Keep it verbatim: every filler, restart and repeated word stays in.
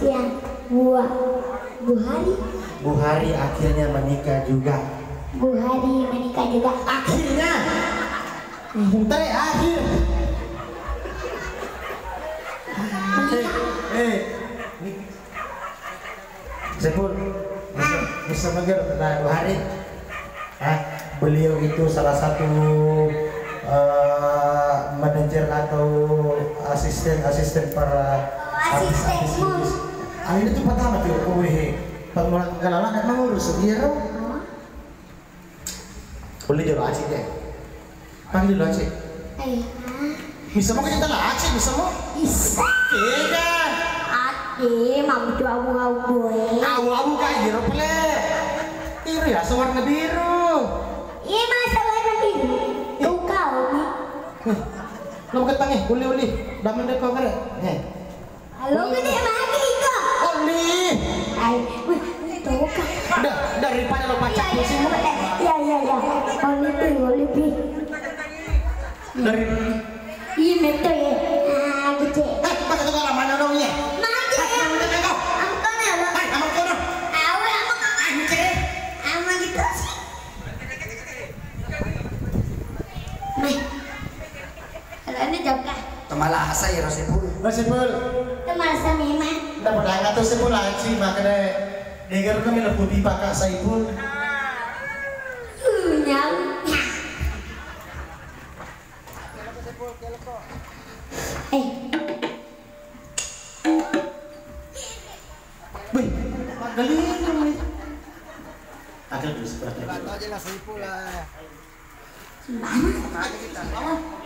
Ya, Bu, Bu Hari. Bu Hari akhirnya menikah juga. Bu Hari menikah juga. Akhirnya. Akhir. Terakhir. Eh, eh. Saiful, bisa, bisa mager tentang Bu Hari. Ah, beliau itu salah satu, eh, manajer atau asisten-asisten para artis-artis ini. Ah, ini tuh pertama tuh, oh, weh, pengelola penggalangan mengurus, iya, dong. Boleh jolo Acik deh. Panggil lo Acik. Eh, ah. Bisa mau kita lah Acik, bisa mau? Bisa. Tega. Ade, mau tu abu-abu eh. Abu-abu kayak biru pele. Biru ya, sewarna biru. Iya, masa warna biru? Kau kau nih. Lo ketang eh, uli-uli. Damen deh kau kere. Eh. Halo, gede mati iko. Oli. Ai, wih, itu kan. Da-, daripada lo pacak pusing. Iya, iya, iya. Oli pi, oli pi. Dari iya, meto ya. Ah, gede. Eh, pakai tukang mana dong ya? Mati ya. Ampun ya, lo. Hai, ampun dong. Awe, ampun. Anjir. Aman gitu sih. Meh. Kalau ini jawab lah. Temalasa ya, Rosipul. Rosipul. Temalasa memang. Dapat angkat tuh Sipul aci, makanya dengar kami lebih pakak Saipul. Nyau. Eh. Wih, paggalina, wih. Ada dulu sebelah. Sembarang.